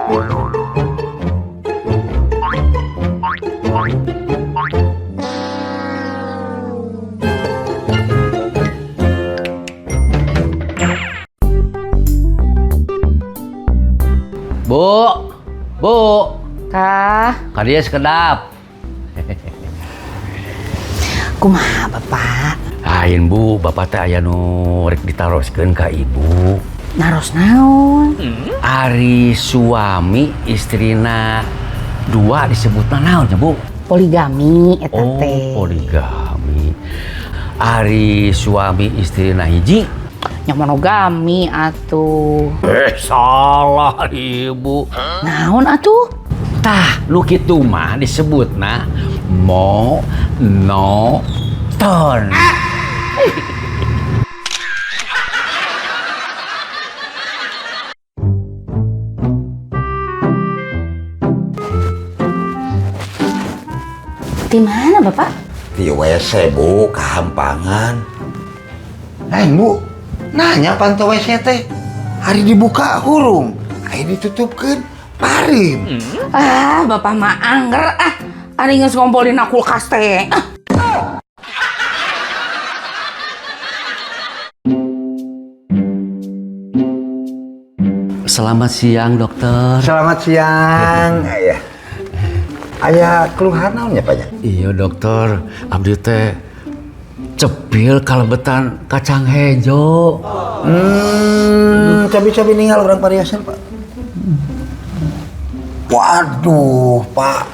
Bu, Bu, Kah, kadieu sekedap. Kumaha, Bapak? Lain, Bu, Bapak teh aya nu rek ditaroskeun ka Ibu. Naros naon? Ari suami istrina dua disebutna naon nya, Bu? Poligami eta Oh, teh. Poligami. Ari suami istrina hiji? Nya monogami atuh. Eh, salah, Ibu. Naon atuh? Tah, nu kitu mah disebutna mo no ton. Di mana, Bapak? Di WC, Bu, kahampangan. Eh, Bu, nanya pantau WC teh. Hari dibuka hurung, hari ditutupkeun parim. Ah, Bapak mah angger ah. Ari geus ngompol dina kulkas teh. Ah. Selamat siang, Dokter. Selamat siang. Aya. Aya keluhan naon ya, Pak ya? Iya, Dokter, abdi teh cepil kalebetan kacang hejo. Cabi-cabi ninggal urang pariasan, Pak. Waduh, Pak.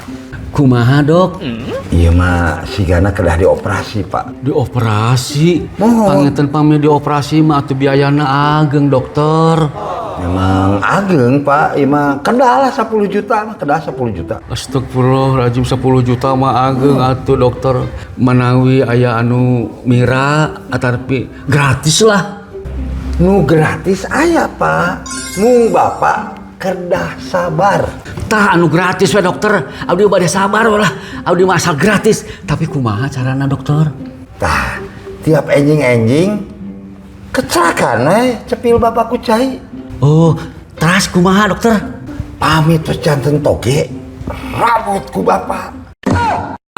Kumaha, Dok? Ieu mah sigana kedah dioperasi, Pak. Dioperasi? Mohon. Panginten pami dioperasi mah atuh biayana ageng, Dokter. Memang ageng, Pak. Ieu mah kedah lah 10 juta mah, kedah 10 juta. Astagfirullahaladzim, 10 juta mah ageng atuh, Dokter. Manawi aya anu mira atanapi gratis lah. Nu gratis aya, Pak. Mung Bapak kedah sabar. Tah, anu gratis we, Dokter. Abdi bade sabar lah. Abdi mah asal gratis. Tapi kumaha carana, Dokter? Tah, tiap enjing-enjing kecelakaan we cepil Bapak ku cai. Oh, teras kumaha, Dokter? Pamit terus janten toge, rabut ku Bapak.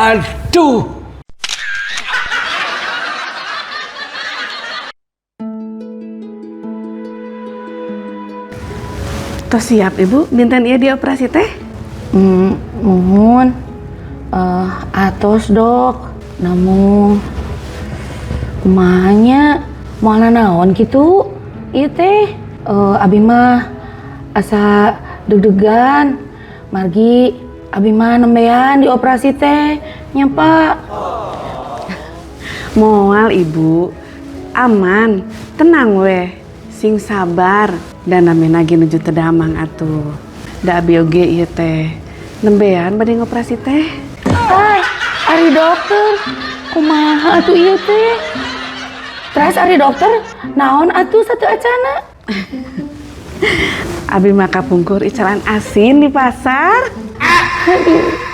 Aduh. Tos siap, Ibu, dinten ieu dioperasi teh? Muhun. Eh, atos, Dok. Namun kumaha nya, moal naon kitu? Ieu teh abi mah asa deg-degan. Margi abi mah nembean dioperasi teh nya, Pak. Moal, Ibu. Aman, tenang weh. Sing sabar dan namina ge nuju teu damang atuh. Da abi oge ieu teh nembean bade ngoperasi teh. Hai, ari Dokter, kumaha atuh ieu teh? Teras ari Dokter, naon atuh sateuacana? Abi mah kapungkur icalan asin di pasar. Aduh.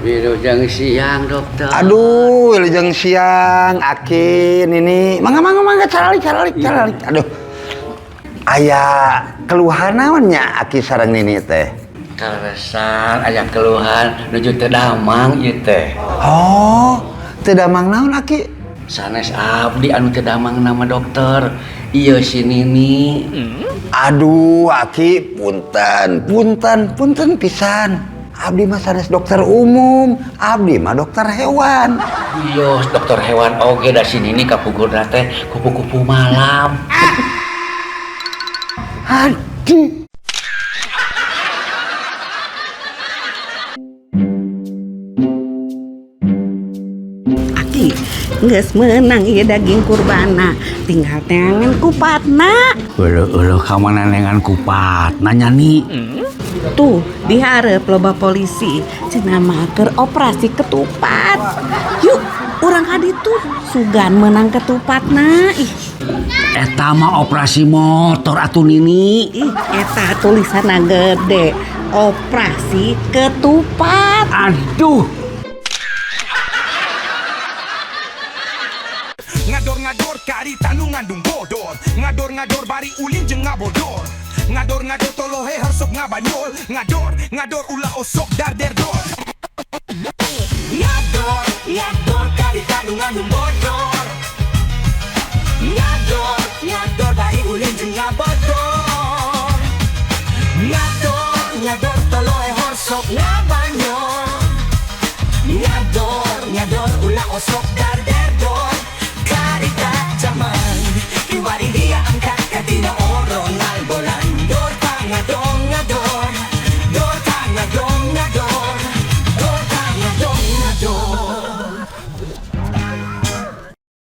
Wilujeng siang, Dokter. Aduh, wilujeng siang, Aki, Nini. Mangga, mangga, mangga, caralik, caralik, caralik. Aduh. Aya keluhan naon nya Aki sareng Nini teh? Kaleresan aya keluhan nuju teu damang ieu teh. Oh, teu damang naon, Aki? Sanes abdi anu teu damang nama, Dokter. Ieu si Nini. Aduh, Aki, punten, punten, punten pisan. Abdi mah sanes dokter umum, abdi mah dokter hewan. Iya, dokter hewan oge, da si Nini kapungkurna teh kupu-kupu malam. Aduh. Aki, geus meunang ieu daging kurbana, tinggal teangan kupatna. Euleuh euleuh, ka mana neangan kupat nanya nih? Tuh, dihareup loba polisi, cenah mah keur operasi ketupat. Yuk, urang ka ditu, sugan meunang ketupatna. Ih. Eta mah operasi motor atuh, Nini. Ih, eta tulisanna gede. Operasi ketupat. Aduh. Ngador-ngador karita nu ngandung bodor. Ngador-ngador bari ulin jeung ngabodor. Ngador-ngador tolohe sok ngabanyol. Ngador, ngador ulah osok darderdor. Ngador, ngador karita nu ngandung bodor. Ngador, ngador bari ulin jeung ngabodor. Ngador, ngador tolohe sok ngabanyol. Ngador, ngador ulah osok.